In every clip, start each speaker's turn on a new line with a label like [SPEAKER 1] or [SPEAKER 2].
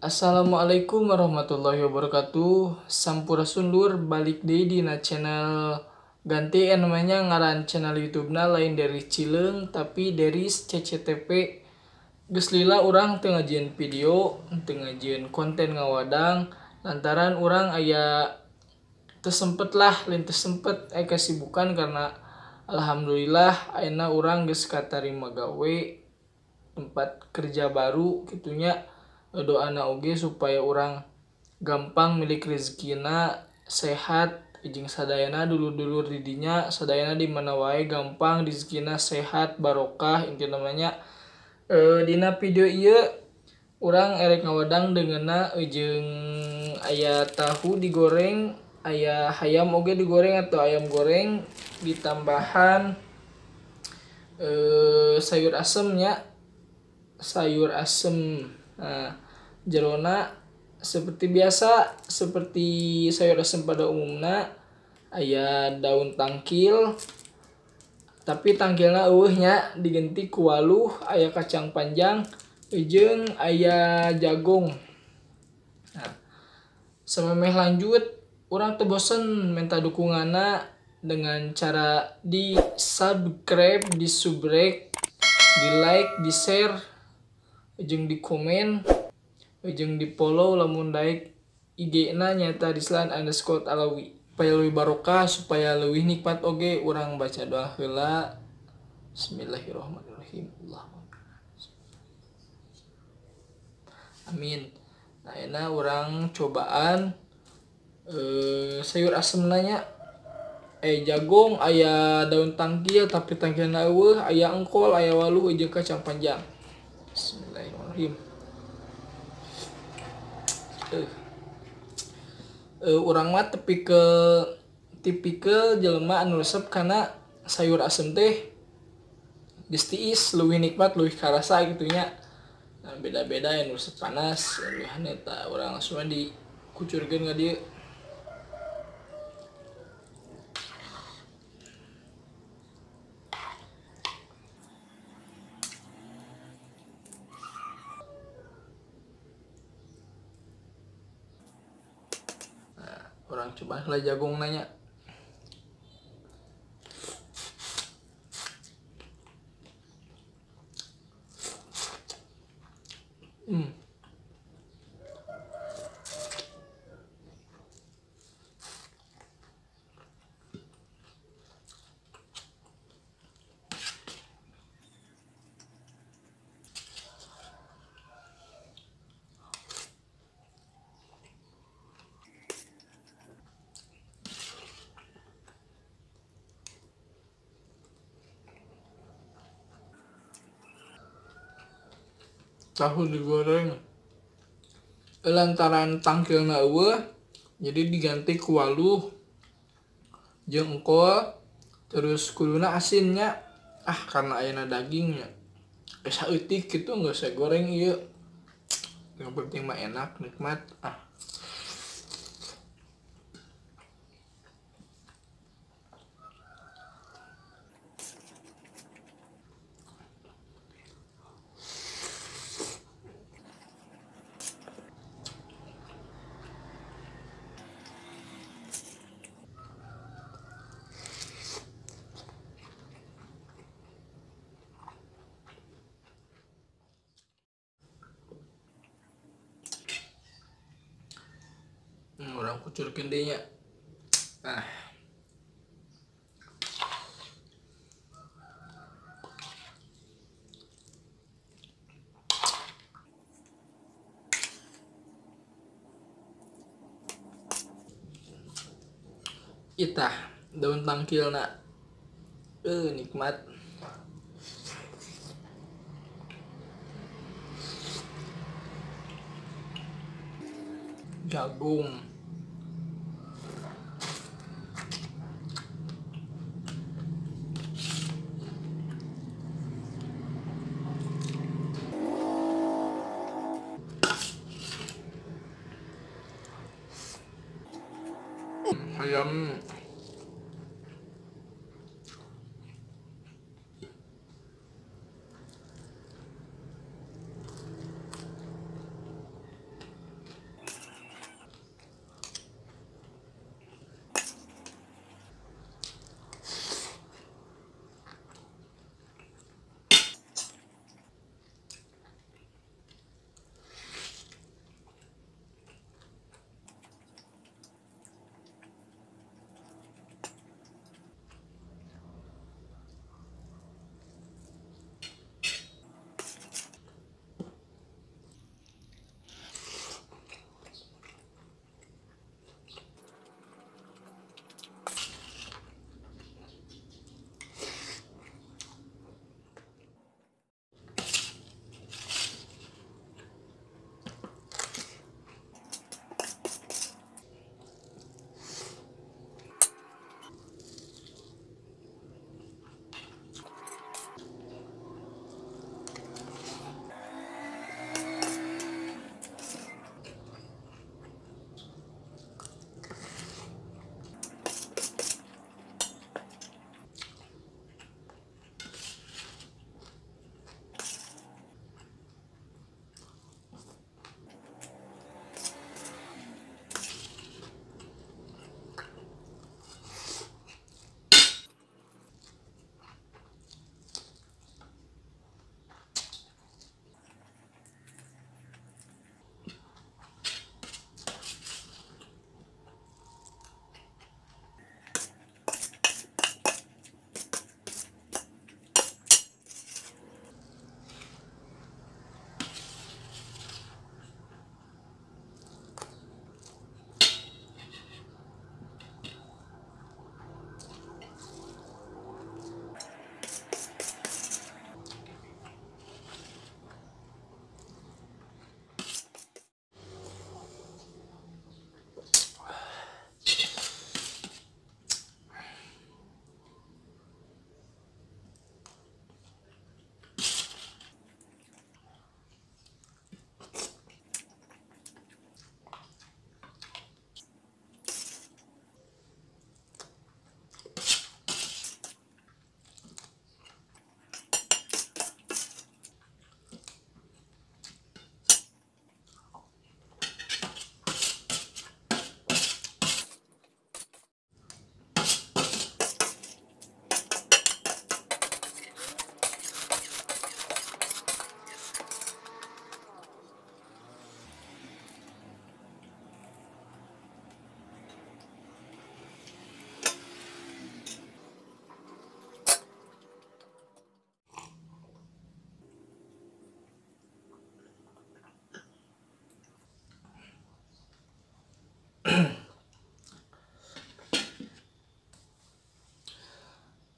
[SPEAKER 1] Assalamualaikum warahmatullahi wabarakatuh. Sampurasun lur, balik deui dina channel ganti namanya ngaran channel YouTube-na lain dari Cileung tapi dari CCTV. Geus lila urang teu ngajieun video, teu ngajieun konten ngawadang lantaran urang aya teu sempet lah, lain teu sempet aya kesibukan karena alhamdulillah ayeuna urang geus katarima gawe tempat kerja baru kitunya. Doana oge supaya orang gampang milik rezekina, sehat jeung sadayana dulur-dulur di dinya, sadayana di mana wae gampang rezekina, sehat, barokah inti namanya. Dina video ieu urang erek ngawadang deungeunna jeung aya tahu digoreng, aya hayam oge digoreng atau ayam goreng ditambahan sayur asemnya, sayur asem. Nah, jerona seperti biasa, seperti sayur asem pada umumna aya daun tangkil, tapi tangkilna eueuh nya diganti ku waluh, aya kacang panjang jeung aya jagung. Nah, samemeh lanjut urang teu bosen minta dukunganna dengan cara di subscribe, di subrek, di like, di share, jeung di komen, jeung di follow lamun daek IG-na nyaeta Rizlan_Alawi supaya leuwih barokah, supaya leuwih nikmat oge. Urang baca doa heula. Bismillahirrahmanirrahim. Allahumma amin. Nah, ayeuna urang cobaan sayur asem nanya jagung, aya daun tangkil tapi tangkilna eueuh, aya engkol, aya waluh jeung kacang panjang. Bismillahirrahmanirrahim. Urang mah tipikal jelema anu resep kana sayur asem teh geus tiis, leuwih nikmat, leuwih karasa kitu nya. Nah, beda-beda yang resep panas, leuwih eta urang langsung dikucurkeun ka dieu. Orang coba lah jagung nanya. Tahu digoreng lantaran tangkilna eueuh jadi diganti ku waluh jeung engkol, terus kuduna asinnya karena ayeuna dagingnya saeutik kitu geus saya goreng ieu, yang penting mah enak nikmat. Orang kucurkeun deui nya. Itah daun tangkilna nikmat. Jagung. Ayam.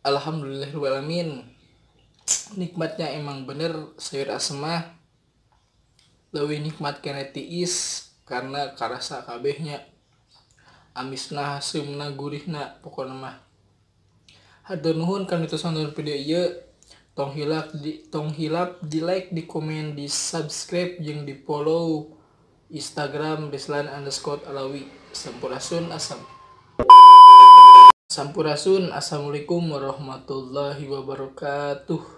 [SPEAKER 1] Alhamdulillahirabbil alamin. Nikmatnya emang bener sayur asem mah leuwih nikmat keneh tiis karena karasa kabehnya, amisna, haseumna, gurihna pokona mah. Hatur nuhun kana tos nonton video ieu. Tong hilap di like, di komen, di subscribe, jeung di follow Instagram Rislan_Alawi. Sampurasun, asam Sampurasun. Assalamualaikum warahmatullahi wabarakatuh.